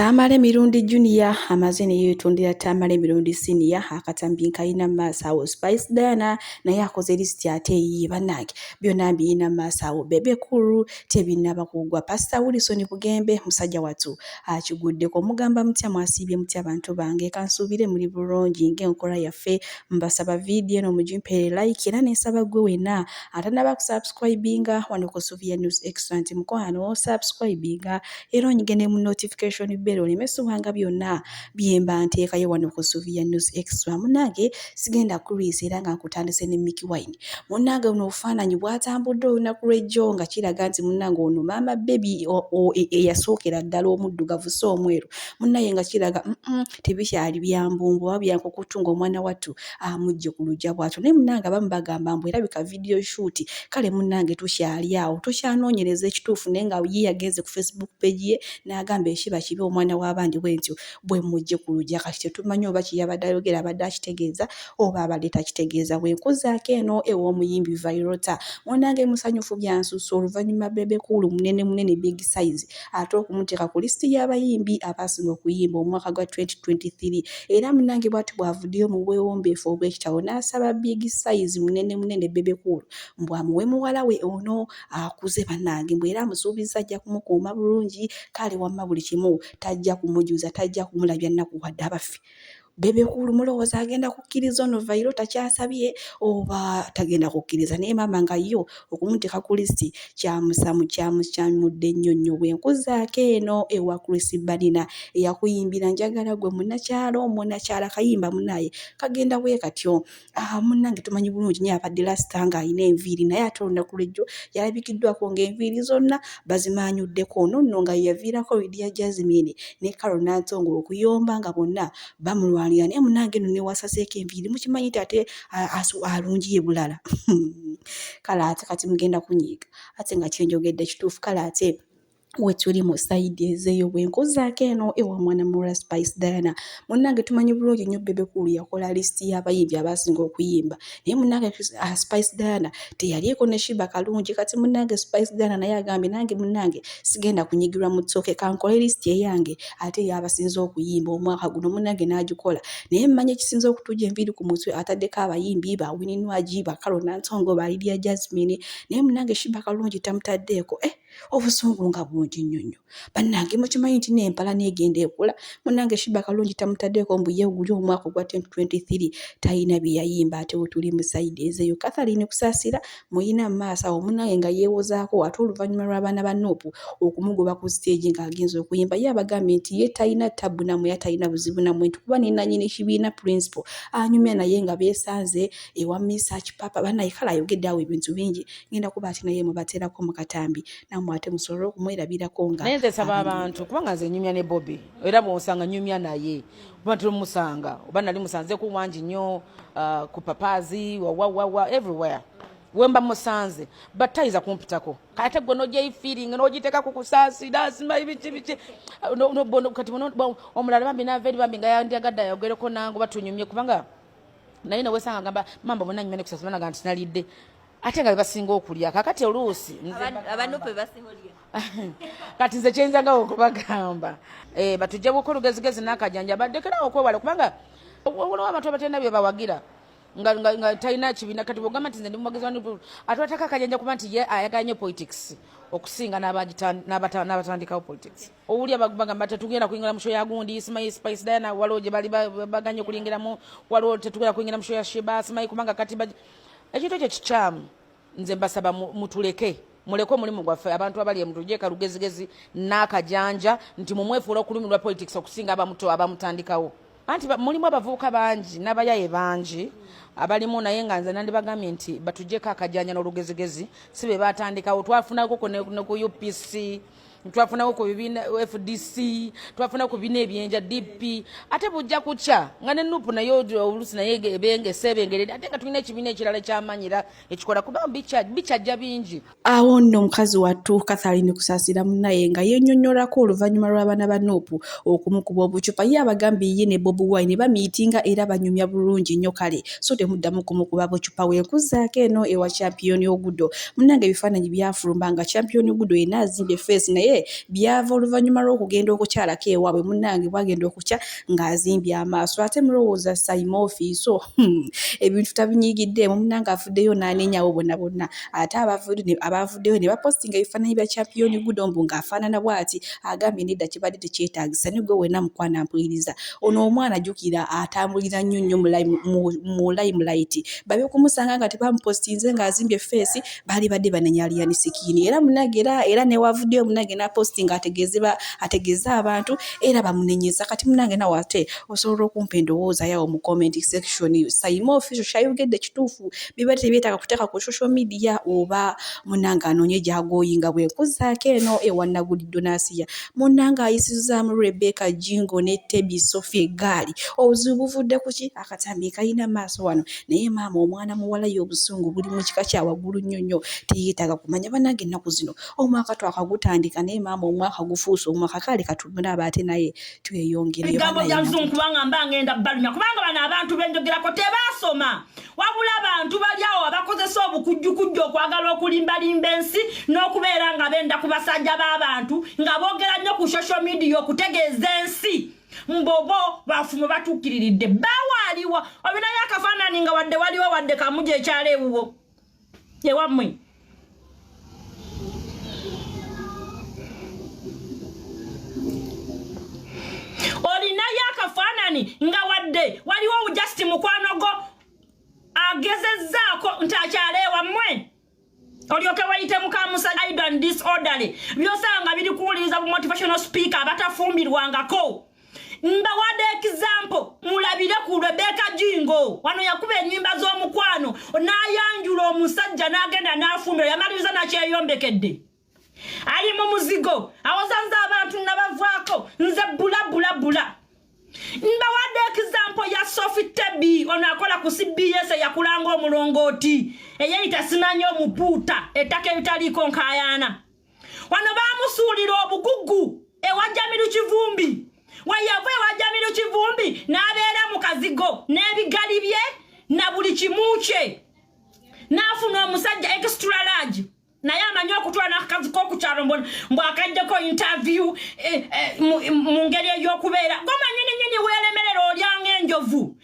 Tamale Mirundi Junior amaze ne yeetondera Tamale Mirundi Senior akatambi nkalina mu maaso awo. Spice Diana naye akoze lisiti ate eyiye bannange byonna mbirina mu maaso awo. Bebe Cool tebinnaba kuggwa. Pasita Wilson Bugembe musajja wattu akiguddeko. Mugamba mutya mwasiibye mutya bantu bange kansuubire muli bulungi ng'enkola yaffe mbasaba vidiyo eno mugimpeere like era nensaba ggwe wenna atanaba kusubscribinga wano ku Suvia News Extra nti mukwano subscribinga era onyige ne mu notification bell oleme subwanga byonna byemba nteekayo wano ku Suvia News Extra. Munnange sigenda kulwisa era nga nkutandise ne Mickey Wine. Munnange buno obufaananyi bwatambudde olunaku lw'ejjo nga kiraga nti munnange ono maama baby eyasookera ddala omuddugavu si omweru munnaye nga kiraga tebikyali bya mbumbu oba bya nkukutu ng'omwana wattu amuggye ku luggya bw'atyo. Naye munnange abamu bagamba mbu erabika video shoot kale munnange tukyali awo tukyanoonyereza ekituufu naye nga ye yagenze ku Facebook page ye n'agamba ekiba kibi omwana w'abandi bwe ntyo bwe mmuggye ku luggya kati tetumanyi oba kye yabadde ayogera abadde akitegeeza oba abadde takitegeeza. Bwe nkuzaako eno ew'omuyimbi Vyroota munnange musanyufu byansusso oluvannyuma Bebe Cool munene munene big size ate okumuteeka ku lisiti y'abayimbi abaasinga okuyimba omwaka gwa 2023 era munnange bw'atyo bw'avuddeyo mu bwewombeefu obw'ekitalo n'asaba big size munene munene Bebe Cool mbu amuwe muwala we ono akuze bannange mbu era amusuubizza ajja kumukuuma bulungi kale wamma buli kimu tajja kumujuza tajja kumulabya nnaku wadde abaffe. Bebe Cool mulowooza agenda kukkiriza ono Vyroota ky'asabye oba tagenda kukkiriza naye maama nga yo okumuteeka ku lisiti kyamusamu kyamukyamudde nnyo nnyo. Bwe nkuzaako eno ewa Chris Banina eyakuyimbira njagala gwe munnakyalo munnakyalo akayimba munnaye kagenda bwe katyo. Ah, munnange tumanyi bulungi nnyo abadde lasita ng'alina enviiri naye ate olunaku lw'ejjo yalabikiddwako ng'enviiri zonna bazimaanyuddeko. Ono nno nga ye yaviirako Lydia Jazmine ne Carol Nantongo okuyomba nga bonna bamulwanira naye munnange nno ne wasazeeko enviiri mukimanyi nti ate alungiye bulala kale ate kati mugenda kunyiiga ate nga kyenjogedde kituufu kale ate wetuli mu sayidi ezeeyo bwe nkuzaako eno ewa mwana muwala Spice Diana. Munnange tumanyi bulungi nnyo Bebe Cool yakola lisiti y'abayimbi abaasinga okuyimba naye munnange Spice Diana teyaliiko ne Sheebah Kalungi kati munnange Spice Diana naye agambye nange munnange sigenda kunyigirwa mu ttooke kankole lisiti eyange ate ey'abasinze okuyimba omwaka guno munnange n'agikola naye mmanyi ekisinze okutujja enviiri ku mutwe ataddeko abayimbi ba Winnie Nwagi ba Carol Nantongo ba Lydia Jazmine naye munnange Sheebah Kalungi tamutaddeeko obusungu nga bungi nnyo nnyo. Bannange mukimanyi nti n'empala n'egenda ekula munnange Sheebah Kalungi tamutaddeeko mbu ye guli omwaka ogwa 2023 talina bye yayimba ate we tuli mu sayidi ezeeyo. Catherine Kusaasira muyina mu maaso awo munnange nga yeewozaako ate oluvannyuma lw'abaana ba Nuupu okumugoba ku siteegi ng'agenze okuyimba ye abagambye nti ye talina ttabbu nammwe era talina buzibu nammwe nti kuba ne nnannyini kibiina Principal anyumya naye nga beesanze ewa Mesach Papa bannaye kale ayogedde awo ebintu bingi ngenda kuba ate naye mubateerako mu katambi nammwe ate musobole okumwerabirako nga naye nze nsaba abantu kubanga nze nyumya ne Bobi era bwonsanga nyumya naye oba ntera omusanga oba nali musanzeku wangi nnyo ku papazi wawawawa everywhere wemba musanze but tayinza kumpitako kati gwe nogyefiiringa nogiteeka ku kusaasira simanyi biki biki kati omulala bambi nava eri bambi nga yandyagadde ayogereko nange oba tunyumye kubanga naye newesanga gamba mamba bonna nyumya ne kusaasira naga nti nalidde ate nga bebasinga okulya kakati oluusi kati nze kyenza nga okubagamba batujje buko olugezigezi n'akajanja baddekerawo okwewala kubanga waliwo abantu abatalina bye bawagira nga talina kibiina kati bwogamba nti nze ndi muwagizi wa ate ataka akajanja kuba nti ye ayagala nnyo politics okusinga n'abatandikawo politics. Owulira bagamba tetugenda kuyingira mu show ya gundi simanyi Spice Diana waliwo gye bali baganye okuyingiramu waliwo tetugenda kuyingira mu show ya Sheebah simanyi kubanga kati ekintu ekyo kikyamu. Nze mbasaba mutuleke muleke omulimu gwaffe abantu abali emutujje kalugezigezi n'akajanja nti mumwefuula okulumirwa politics okusinga abamuto abamutandikawo. Anti mulimu abavubuka bangi n'abayaye bangi abalimu naye nga nze nandibagambye nti batujjeko akajanja n'olugezigezi si be batandikawo. Twafunako ne ku UPC, twafunako ku bibiina FDC, twafunako ku bibiina ebyenja DP, ate bujja kukya nga ne NUP naye oluusi naye eseebengerere ate nga tulina ekibiina ekirala ekyamanyira ekikola kuba bikyajja bingi. Awo nno omukazi wattu Catherine Kusaasira munnaye nga yennyonnyolako oluvannyuma lw'abaana ba NUP okumukuba obucupa ye abagambye ye ne Bobi Wine bamiitinga era banyumya bulungi nnyo kale so temuddamu kumukuba bucupa. We nkuzaako eno ewa Champion Ogudo munnange ebifaananyi byafuluma nga Champion Ogudo yenna azimbye feesi naye naye byava oluvannyuma lw'okugenda okukyalako ewaabwe munnange bwagenda okukya ng'azimbye amaaso ate mulowooza Saima Ofiiso hmm, ebintu tabinyigiddeemu munnange avuddeyo n'anenyawo bonna bonna ate abavuddeyo ne bapostinga ebifaananyi bya Champion Gudo mbu ng'afaanana bw'ati agambye nedda kibadde tekyetaagisa ne gwe wenna mukwano ampuliriza ono omwana jjukira atambulira nnyo nnyo mu limelight babe kumusanga nga tebamupostinze ng'azimbye feesi baali badde banenya Alien Skin era munange era era newavuddeyo munange n'apostinga ategeeze ategeeze abantu era bamunenyeza kati munange nawe ate osobola okumpa endowooza yawo mu comment section. Saima Official kyayogedde kituufu, biba tebyetaaga kuteeka ku social media oba munange anoonye gy'agoyinga. Bwe nkuzaako eno ewa Nagudi Donasiya, munange ayisizaamu Rebecca Jingo ne Tebi Sophie eggaali. Obuzibu buvudde ku ki? Akatambi kalina maaso wano naye maama omwana muwala ye obusungu buli mu kika kya waggulu nnyo nnyo, teyeetaaga kumanya. Bannange ennaku zino omwaka twakagutandika naye maama omwaka gufuuse omwaka, kale katumulabe ate naye tweyongereyo. Ebigambo bya luzungu kubanga mba ngenda balumya, kubanga bano abantu benjogerako tebaasoma, wabula bantu bali awo abakozesa obukujjukujju okwagala okulimbalimba ensi n'okubeera nga benda ku basajja b'abantu nga boogera nnyo ku social media okutegeeza ensi mbobo bafumu batuukiriridde bawaaliwa olinayo akafaanani nga wadde waliwo wadde kamuja ekyalo ewuwo ewammwe. Olinayo akafaanani nga wadde waliwo just mukwano gwo agezezzaako nti akyalo ewammwe, olyoke weyite mukamusa idle and disorderly byosanga biri kuwuliriza bu motivational speaker abatafumbirwangako. Mbawadde example, mulabire ku Rebecca Jingo. Wano yakuba ennyimba z'omukwano n'ayanjula omusajja n'agenda n'afumbira, yamaliriza nakyeyombekedde ali mu muzigo awoza nze abantu nabavaako nze bula bula bula. Mbawadde example ya Sophie Tebi, ono akola ku CBS eyakulanga omulongooti eyeyita simanyi omupuuta ettaka eritaliiko nkayaana. Wano bamusuulira obugugu ewa Jamiru Kivumbi, weyava ewa Jamiru Kivumbi n'abeera mu kazigo n'ebigali bye na buli kimu kye, n'afuna omusajja extra large naye amanyi okutwala n'akakazi k'okukyalo mbw akajjako interview mu ngeri ey'okubeera gomanyini nyini weeremerera olyanga enjovu.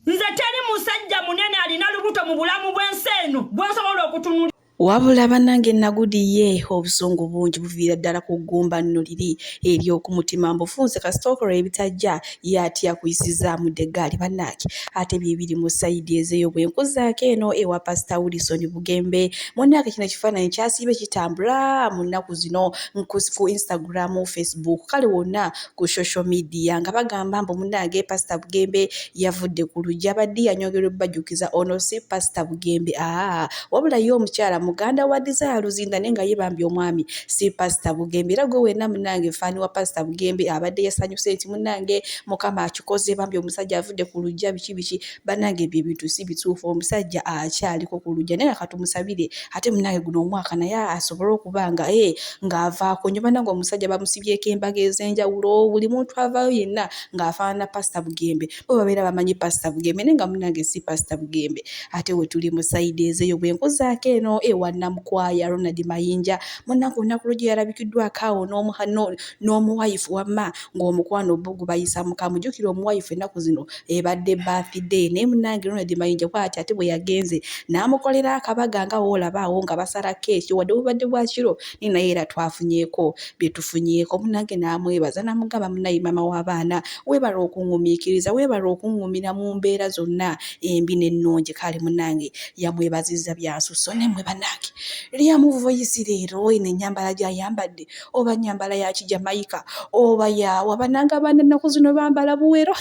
Nze teri musajja munene alina lubuto mu bulamu bw'ensi eno gwensobola okutunula. Wabula bannange Nagudi ye obusungu bungi buviira ddala ku ggumba nno liri ery'okumutima mbufunze kasita okola ebitajja ye atya kuyisizaamu dda eggaali. Bannange ate bye biri mu side ezeeyo. Bwe nkuzaako eno ewa Pasita Wilson Bugembe, munnange kino ekifaananyi kyasiibye kitambula mu nnaku zino ku Instagram, Facebook, kale wonna ku social media nga bagamba mbu munnange Pasita Bugembe yavudde ku luggya. Abadde yanyongera obbajjukiza ono si Pasita Bugembe, aa wabula ye omukyala muganda wa Desire Luzinda, naye nga ye bambi omwami si Pasita Bugembe. Era gwe wenna munnange fan wa Pasita Bugembe abadde yasanyuse nti munnange Mukama akikoze, bambi omusajja avudde ku luggya biki biki. Bannange ebyo ebintu si bituufu, omusajja akyaliko ku luggya naye nga katumusabire ate munnange guno omwaka naye asobole okuba nga ng'avaako nnyo. Bannange omusajja bamusibyeko embaga ez'enjawulo, buli muntu avaayo yenna ng'afaanana Pasita Bugembe, bo babeera bamanyi Pasita Bugembe naye nga munnange si Pasita Bugembe. Ate we tuli mu side ezeeyo, bwe nkuzaako eno ewa Namukwaya Ronald Mayinja, munnange olunaku lw'egyo yalabikiddwako awo n'omuwayifu wamma ng'omukwano bo gubayisa mukamu. Jjukira omuwayifu ennaku zino ebadde birthday, naye munnange Ronald Mayinja bw'ati ate bwe yagenze n'amukolera akabaga nga woolaba awo nga basala keeki, wadde bubadde bwa kiro naye naye era twafunyeeko bye tufunyeeko. Munnange n'amwebaza n'amugamba munnaye maama w'abaana weebale okuŋŋumiikiriza, weebale okuŋŋumira mu mbeera zonna embi n'ennungi. Kale munnange yamwebazizza byansusso. Nammwe bannange lyamu voice leero eno ennyambala gy'ayambadde oba nnyambala ya Kijamayika oba yaawa? Bannange abaana ennaku zino bambala buwero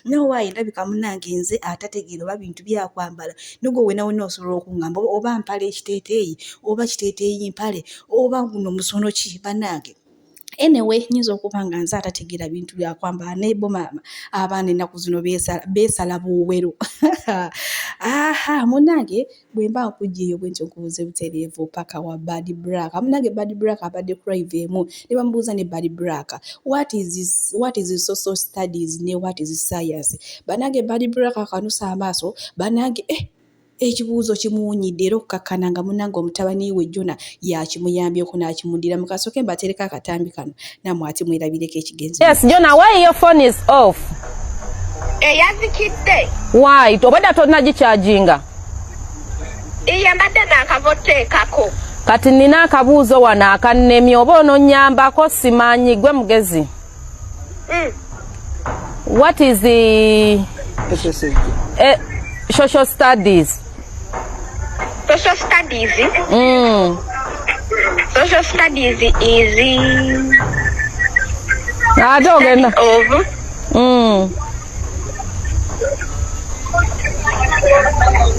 nowaayi ndabika munnange nze atategeera oba bintu byakwambala nigwe wena wena osobola okuŋŋamba oba mpale ekiteeteeyi oba kiteeteeyi mpale oba guno musono ki bannange. Anyway, nnyinza okuba nga nze atategeera bintu byakwambala, naye bo maama abaana ennaku zino beesala buwero. Aha munnange bwe mba nkugyeyo bwe ntyo nkubuuze butereevu paka wa Bad Black. Munnange Bad Black abadde ku live emu ne bamubuuza ne Bad Black what is social studies ne what is science. Bannange Bad Black akanusa amaaso bannange. Ekibuuzo kimuwunyidde era okukakkana nga munnange omutabani we Jonah yakimuyambyeko n'akimuddira. Mukasooke mbateereko akatambi kano nammwe ate mwerabireko ekigenze. Yes, Jonah, why your phone is off? Eyazikidde. Why? Obadde tonnagikyajinga? Iye mbadde naakava oteekako. Kati nina akabuuzo wano akannemye oba ononnyambako simanyi gwe mugezi. What is the social studies? Social studies? Social studies is Ate ogenda. of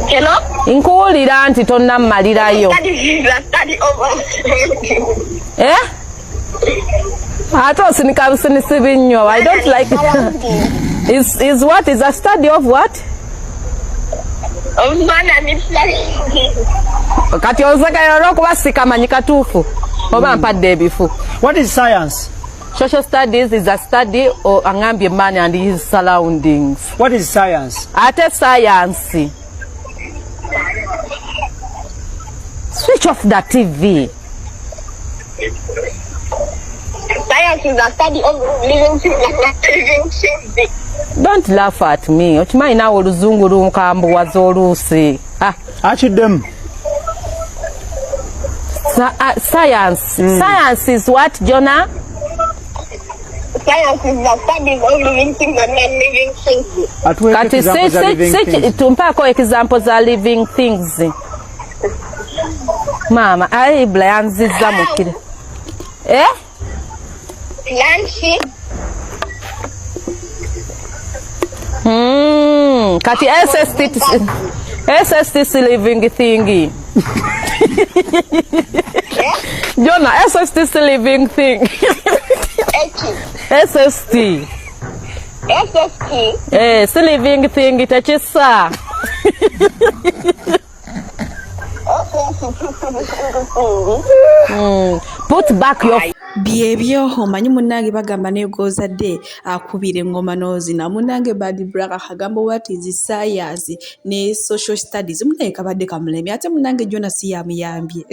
Hello? Nkuwulira nti tonnammalirayo. Studies is a study of Eh? Ate osinika businisi binnyo. I don't like it. Is what? Is a study of what? Of man and its surroundings. Kati ozagayo olw'okuba sikamanyi katuufu oba mpadde ebifu. What is science? Social studies is a study or angambye man and his surroundings. What is science? Ate science. Switch off the TV. Science is a study of living things and not living things. Don't laugh at me. Okimanyi naawe oluzungu lunkambuwaza oluusi. Ah. Akiddemu. Science. Science is what, Jonah? Science is the study of living things and non-living things. Atuwe Kati example za living things. tumpaako example za living things. Maama, ayi Ibula yanzizza mukire. Eh? Lunch. Kati SST living thing. Jonah, SST living thing. H. SST. SST. Eh, si living thing tekisa. Put back your Byebyo omanyi munnange bagamba negozadde akubira engoma n'ozina. Munnange Bad Black akagamba what is science ne social studies munnange kabadde kamulemye ate munnange Jonah si yamuyambye.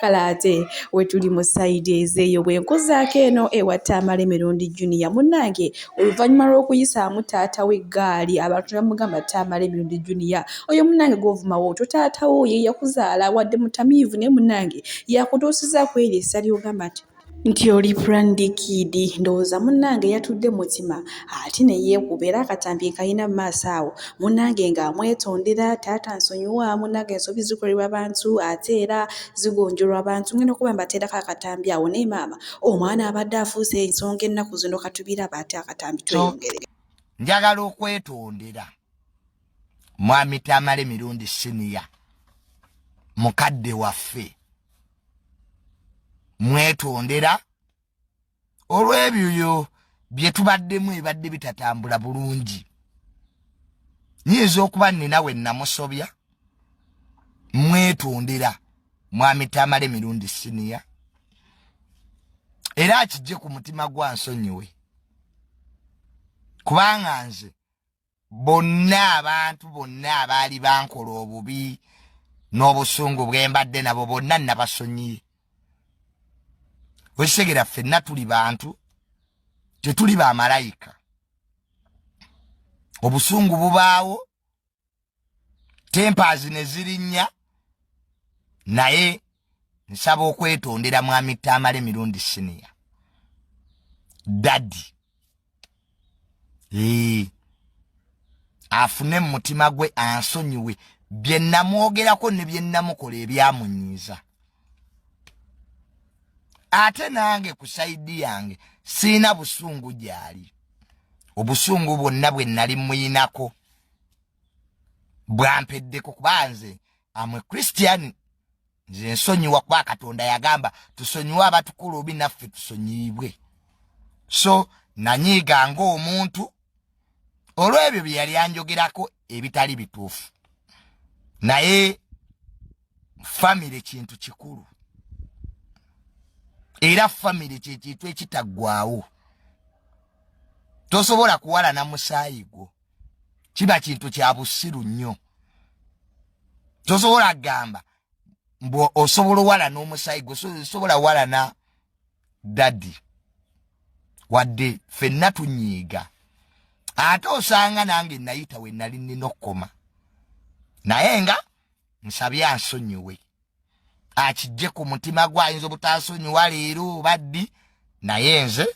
Kale ate we tuli mu side ezeeyo bwe nkozaako eno ewa Tamale Mirundi Junior. Munnange oluvannyuma lw'okuyisaamu taata w'eggaali abantu ne bamugamba Tamale Mirundi Junior oyo munnange gw'ovumawo otyo taata wo ye yakuzaala wadde mutamiivu naye munnange yakutuusiza ku eryo essa ly'ogamba nti oli brand kid. Ndowooza munnange yatudde mutima ate ne yeekuba era akatambi kalina mu maaso awo munnange ng'amwetondera taata nsonyiwa munnange ensobi zikolebwa abantu ate era zigonjolwa abantu. Ngenda okuba mbateerako akatambi awo naye maama omwana abadde afuuse ensonga ennaku zino katubiraba ate akatambi tweyongere. Njagala okwetondera Mwami Tamale Mirundi Senior mukadde waffe, mwetondera olw'ebyo bye tubaddemu ebadde bitatambula bulungi. Nyinza okuba nina we namusobya, mwetondera Mwami Tamale Mirundi Senior era akijje ku mutima gwa nsonyiwe, kubanga nze bonna abantu bonna abaali bankola obubi n'obusungu bwe mbadde nabo bonna nabasonyiye. Okitegera ffenna tuli bantu, tetuli bamalayika. Obusungu bubaawo, tempers ne zirinnya, naye nsaba okwetondera Mwami Tamale Mirundi Senior daddy afune mu mutima gwe ansonyiwe bye namwogerako ne bye namukola ebyamunyiiza. Ate nange ku sayidi yange siina busungu gy'ali, obusungu bwonna bwe nali muyinako bwampeddeko, kuba nze amwe Christian, nze nsonyiwa kuba Katonda yagamba tusonyiwe abatukula obi naffe tusonyiyibwe. So nanyiiga ng'omuntu olw'ebyo bye yali anjogerako ebitali bituufu, naye famire kintu kikulu, era famire kye kintu ekitaggwaawo. Tosobola kuwalana musaayi gwo, kiba kintu kya busiru nnyo. Tosobola kugamba mbu osobola owalana omusaayi gwe, osobola walana daddy, wadde ffenna tunyiiga. Ate osanga nange nayita we nali nina okukoma, naye nga nsabye ansonyiwe, akijje ku mutima gwe. Ayinza obutansonyiwa leero oba ddi, naye nze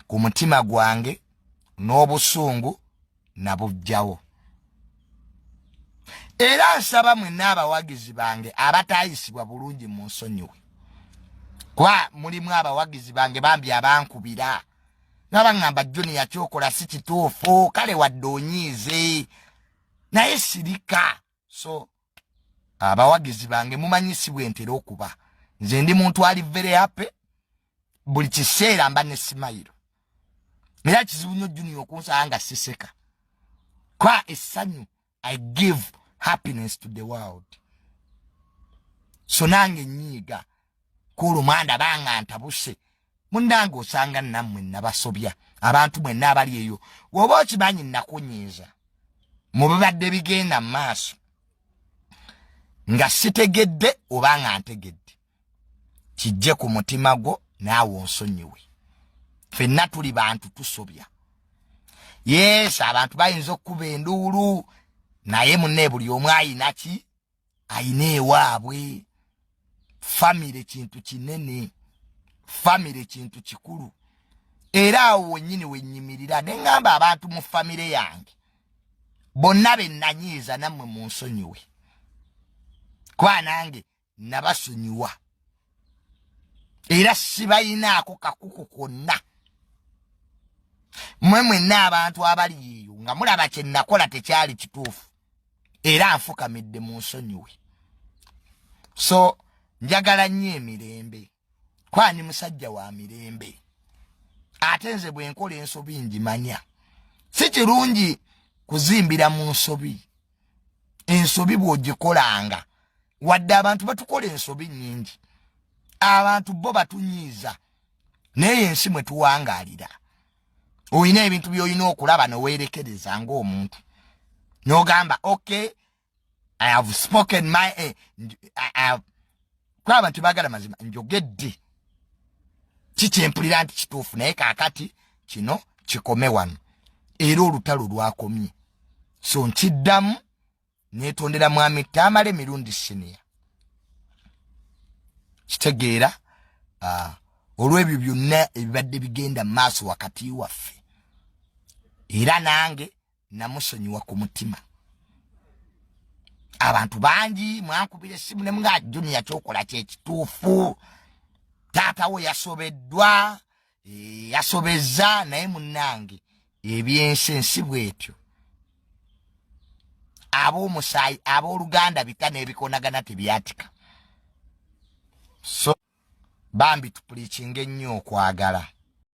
ku mutima gwange n'obusungu nabujjawo. Era nsaba mwenna abawagizi bange abatayisibwa bulungi mu nsonyiwe, kuba mulimu abawagizi bange bambi abankubira nga baŋŋamba, "Junior, kyokola si kituufu." Kale wadde onyiize, naye sirika. So abawagizi bange, mumanyi si bwe ntera okuba. Nze ndi muntu ali very happy buli kiseera, mba ne smile. Era kizibu nnyo Junior okunsaba nga siseka, kwa essanyu, I give happiness to the world. So nange nyiiga kuolumanda banga ntabuse. Mundange osanga nammwe nabasobya. Abantu mwenna abali eyo, woba okimanyi nakunyiiza mu bibadde bigenda mu maaso nga sitegedde oba nga ntegedde, kijje ku mutima gwo naawe onsonyiwe. Ffenna tuli bantu, tusobya. Yes, abantu bayinza okukuba enduulu, naye munne buli omu ayina ki, ayina ewaabwe. Famire kintu kinene, famire kintu kikulu. Era awo wennyini wenyimirira ne ŋŋamba abantu mu famire yange bonna be nanyiiza, nammwe munsonyiwe, kuba nange nabasonyiwa era sibayinaako kakuku kwonna. Mmwe mwenna abantu abali eyo nga mulaba kye nakola tekyali kituufu, era nfukamidde mu nsonyiwe. So njagala nnyo emirembe, kwani musajja wa mirembe. Ate nze bwe nkola ensobi njimanya. Si kirungi kuzimbira mu nsobi. Ensobi bw'ogikolanga, wadde abantu batukola ensobi nnyingi, abantu bo batunyiiza, naye ensi mwe tuwangaalira olina ebintu by'olina okulaba neweerekereza ng'omuntu n'ogamba, "Okay, I have spoken my kuba abantu baagala mazima. Njogedde kikyempulira nti kituufu, naye kaakati kino kikome wano." Era olutalo lwakomye. So nkiddamu, netondera mwami Tamale Mirundi Senior, kitegeera, olw'ebyo byonna ebibadde bigenda mu maaso wakati waffe. Era nange namusonyiwa ku mutima. Abantu bangi mwankubira essimu ne mga, "Junior, kyokola kyekituufu, taatawo yasobeddwa, yasobezza." Naye munnange, ebyensi ensi bwetyo. Ab'omusaayi, ab'oluganda bika n'ebikonagana tebyatika. So bambi tupulikinga ennyo okwagala.